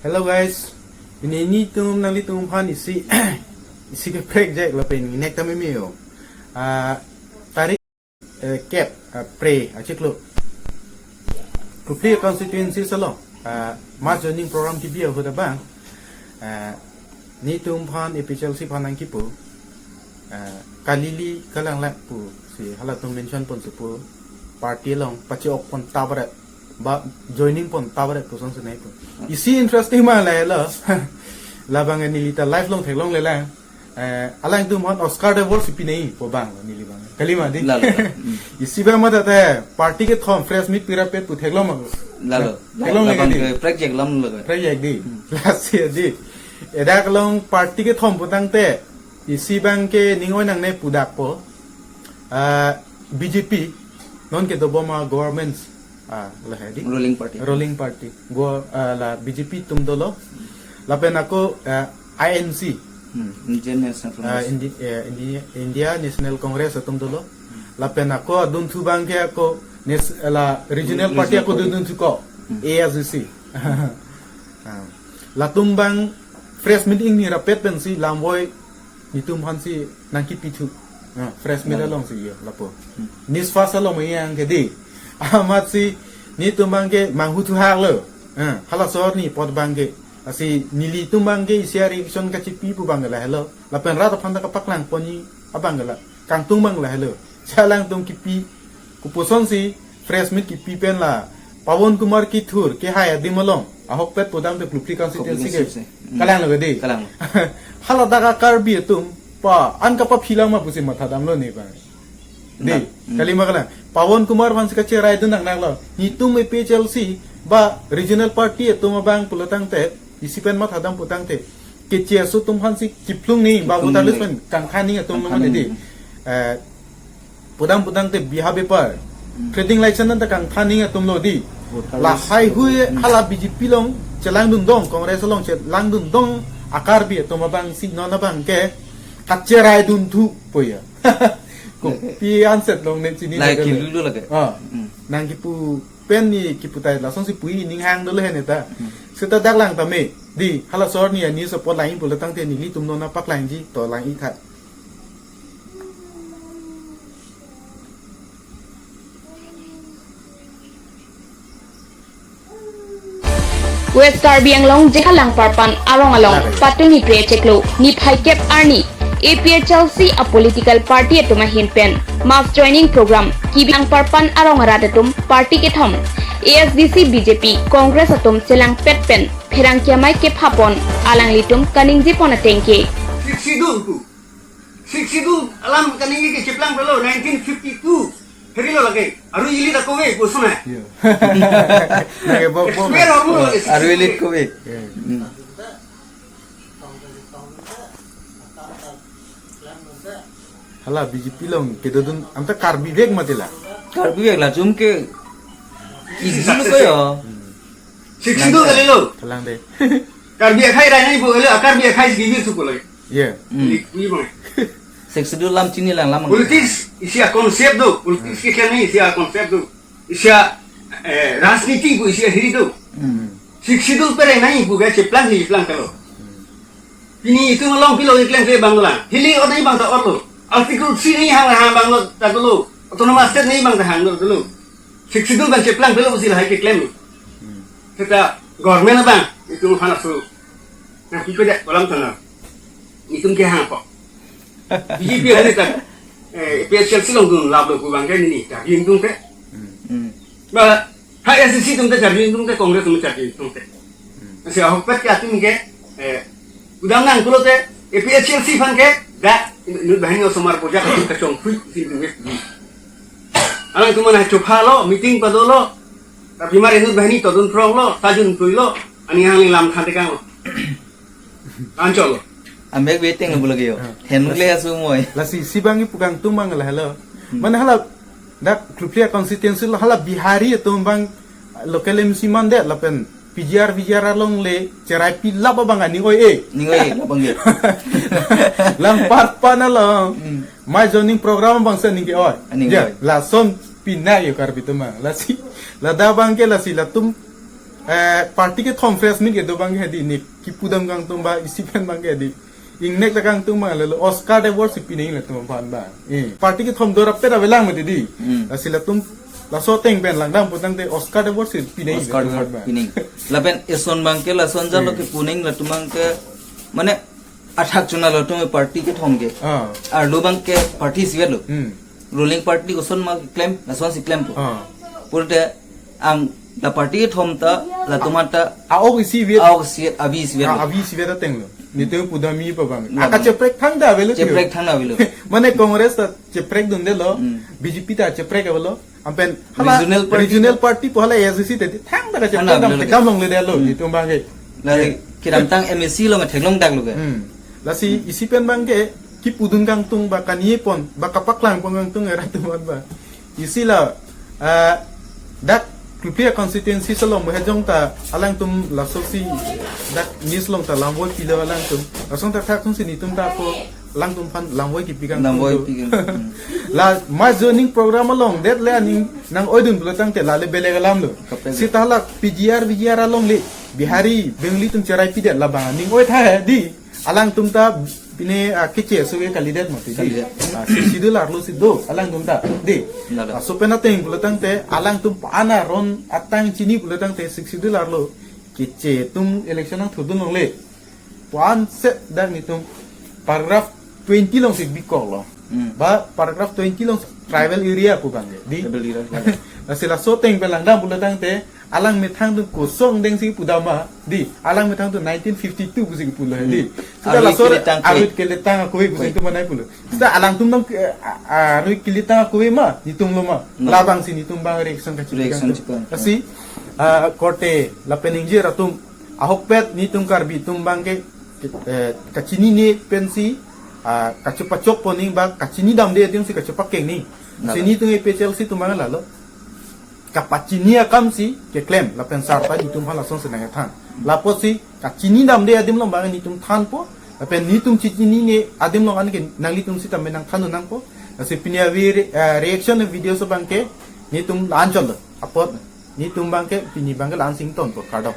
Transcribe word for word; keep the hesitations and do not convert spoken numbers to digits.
Hello guys, pini nelitum nanglitum aphan isi isi kaprek ajat lapen ingnek tame me-o. Ah, tarik eh, kep, ah, phre achiklo, Kufli constituency along, ah, mass joining program kebi ahut abang, ah, nelitum aphan A P H L C aphan nangkipu, ah, kalili kalang lang pusi halatum mention ponsi pu, party along pache-ok pon tabaret, ba joining pon tabaret puson si nangkipu. Isi interesting ma lahelo. Labang neli ta live along theklongle lang. Eh, alangtum aphan Oscar de Award si pinei pu abang neli abang. Kalima dei. Lalo, lalo. Hmm. Isi abang matha party kethom press meet pi rapet pu theklong ma? Lalo. Theklongle labang dei. Ke project lam lo ke. Project dei. Hmm. Lasi dei. Ladak along party kethom pu tangte isi abang ke ning oi nangne pu dakpo. Ah, B J P, non kedobom a-government, ah, lahai dei. Ruling party. Ruling party. Go, ah, la B J P atum dolo. Lapen ako, ah, I N C. Hmm, Indian National Ah, Congress. Indi-, eh, Indi-, India National Congress atum dolo. Lapen ako adunthu abang ke ako nes-, la regional Regional party ako party. Dunthu ko. Hmm. A S D C. Ah. Latum abang press meet ingni rapet pensi lam-oi nelitum aphansi nangkipithu. Ah, press meet Lalo. Alongsi yo lapu. Hmm. News First along me yang ke dei. Amatsi nelitum abang ke manghu thuhak lo. Ah, halaso arni apot abang ke. Lasi nelitum abang ke isi a-reaction kachipi pu abang ke lahelo. Lapen rat aphan ta kapaklang ponji abang ke la. Kangtung abang lahelo. Si alangtum kipi kopuson si press meet kipi pen la Pawan Kumar Kithur kehai adim along ahokpet pu tangte Kufli constituency ke. Kufli constituency. Hmm. Kalang lo ke dei. Kalang lo. Haladak a-Karbi atum pa an kapaphilang ma pusi mathadamlo ne abang. Dei, Nah. Hmm. Kalima kalang. Pawan Kumar aphansi kacheraidun nang nanglo. Nelitum A P H L C ba regional party atum abang pulo tangte, isi pen mathadam pu tangte, keche aso atum aphansi chiphlung ni, ba Chiphlung voter list ni. Pen kangthan ni atumlo Kangthan mane ni. Dei. Eh, pudam pu tangte biha bepar. Hmm. Trading license anta kangthan ni atumlo dei. Voter list. Lahai hui Hmm. hala B J P along chelangdun dong, Congress along chelangdun dong a-Karbi atum abangsi non abang ke kacheraidun thu pu ya. Kopi anset long ne chini Lahai lake. Kilu lo lake. Ah. Hmm. Nangkipu pen ni kipu tai lasonsi pu-i ning hang dolo he ne ta. Hmm. Seta dak lang tame. Dei, halaso arni a-news apot lang-i pulo tangte nelitum non apaklangji to lang-i tha. West Karbi Anglong Jekha Langparpan arong along Lare. Patumi phre achiklo niphai kep arni A P H L C a-political party atum ahin pen mass joining program kebi Langparpan arong arat atum party kethom A S D C, B J P, Congress atum chelangpet pen pherangke amei kepha pon alanglitum kaningje pon ateng ke. Sixth Schedule pu. Sixth Schedule alam kaningje ke cheplang pulo nineteen fifty-two. Herilo lake. Aru ili ta kove, bosu na. Iya. Lake bok bok. Expire hormu lo, Aru ili kove. Iya. Hmm. Hala B J P along kedodun anta Karbi vek mati la. Karbi vek la jum ke. Isi lo ko yo. Hmm. Sixth Schedule kalilo. Kalang dei. Karbi akhai rai nai bo, ele Karbi akhai si givir suku lagi. Iya. Hmm. Ini kui bang. Sixth Schedule alam chini lang lam. Politics isi a-concept do. Politics ke kani isi a-concept do. Isi a, eh, rajniti pu isi a hiri do. Hmm. Sixth Schedule pere nai pu ga cheplang hi cheplang kalo. Pini itum along pilo iklem ke bang dolang. Hili or nai bang ta or lo. Article three nai hang hang bang lo ta lo. Autonomous state nai bang ta hang lo lo. Sixth Schedule bang cheplang pelo si lahai keklem. Hmm. Seta government abang itum aphan aso. Nah, kita dek kolam tanah. Itum ke hang kok. B J P hari tak. Eh, A P H L C along dun lap lo pu abang ke neli. Dak itum ke. Hmm. Ba, ha A S D C atum te charging atum te, Congress atum charging atum te. Hmm. Si ahokpet ke atum ke, eh, udang nang pulote, A P H L C aphan ke, dak, inut banghini osomar bojak atum kachongphui si atum ke. Alangtum mana chopha lo, meeting padolo, tapi mar inut banghini todun prong lo, tajun tui lo, ani hang lam than tekang lo. Ancholo. Ambek waiting lo boleh yo. Ah. Henule asu moi. Lasi si abang ipu kangtung abang lahelo. Hmm. Mana hala dak Kufli constituency lo hala Bihari atum abang local M C mandet lapen P G R, V G R along le cherai pi lap abang aning oi e. Ning oi, labang dia. Langparpan along. Hmm. Mass joining program abang sa ning ke oi. Aning Ya, oi. Lason pinai yo Karbi atum abang. Lasi, ladak abang ke lasi latum Eh, party kethom fresh meet kedo abangke di, ne kipudam kangtung ba isi pen abangke di. Ingnek ta kangtung abang lelo Oscar Award si pinangji latum aphan ba. Eh, party kethom do rapet avelang mati di. Hmm. Lasi latum laso ateng pen langdam putangte Oscar Award si pinangji Oscar latum Award aphan ba. Pinangji. Lapen eson abangke lason jalo, hmm, kipunangji latum abangke, mane, athak chuna latum party kethom ke. Ah. Arlo abangke party isi avelo. Hmm. Ruling party koson ma keklem, lasonsi klempo. Ah. Pulote ang la party kethom ta, latum ta, a-ok isi avi, a-ok isi, avi isi avelo. Ah, avi isi avi ta tenglo. Netum pudamji pu abang. Hmm. Aka cheprek thangta avelo tu. Cheprek thangta avelo. Mane Congress ta cheprekdundelo, hmm, B J P ta cheprek avelo. Ampen hala regional party, regional party pu hala A I C C te thangta ka, thangta cheprek dam avelo, tekam longledetlo, hmm, netum abangke. Lasi, eh, kedamtang M A C along theklong daklo ke. Hmm. Lasi, hmm, isi pen abangke kipudun kangtung ba kanie pon ba kapaklang pon kangtung era tumat ba. Isi la, ah, dak Klupia constituency along bahejong ta alangtum lasosi dak news along ta lamvoi pilo alangtum. Lasong ta thak thungsi netum ta ako alangtum aphan lamvoi kipi kangtung. Lamvoi do. Pi kangtung. La mass joining program along det le aning nang-oidun pulotangte la le belek alam lo. Kaprek. Sita la P G R, V G R along le Bihari, Bengali atum cherai pidet labang aning oi tha he di. Alangtum ta pine, ah, keche asuve kalidet mati di. Kalidet. Ah, Sixth Schedule arlo si do alangtum ta di. Lalo. Ah, laso pen ateng pulotangte alangtum pa-an aron atang chini pulotangte Sixth Schedule arlo keche atum election nangthodun longle. Puan se dak netum paragraph twenty alongsi bikoklo. Hmm. Ba paragraph twenty along tribal area pu abangke di. Tribal area. Lasi laso ateng pen langdam pulotangte alang methang atum kosong dengsi pudam ma di. Alang methang atum nineteen fifty-two pusi pulo di. Hmm. Sita arui laso kili tang kave, arui kili tang kave pusi, kave, itum manai pulo. Sita alangtum nang, eh, a-, arui kili tang kave ma, netum lo ma. No. Labangsi netum abang reaction kachi, reaction kang tu chikang. Lasi, ah, korte lapen ingjir atum ahokpet netum Karbi atum abangke, eh, kachinine pensi, ah, kachepachok pon nangji ba kachini damde adim si kachepakeng nangji. Nalo. Si netum A P H L C atum abang lalo kapachini akamsi keklem lapen sarta netum aphan lasonsi nangthan. Lapotsi kachini damde adim along abang netum thanpo, lapen netum chichinine adim along anke nanglitum sitame nangthan nangpo. Lasi pini avi re-, eh, reaction video so abangke netum la-an chotlo. Apot netum abangke pini abangke la-an si ingtonpo, kardom.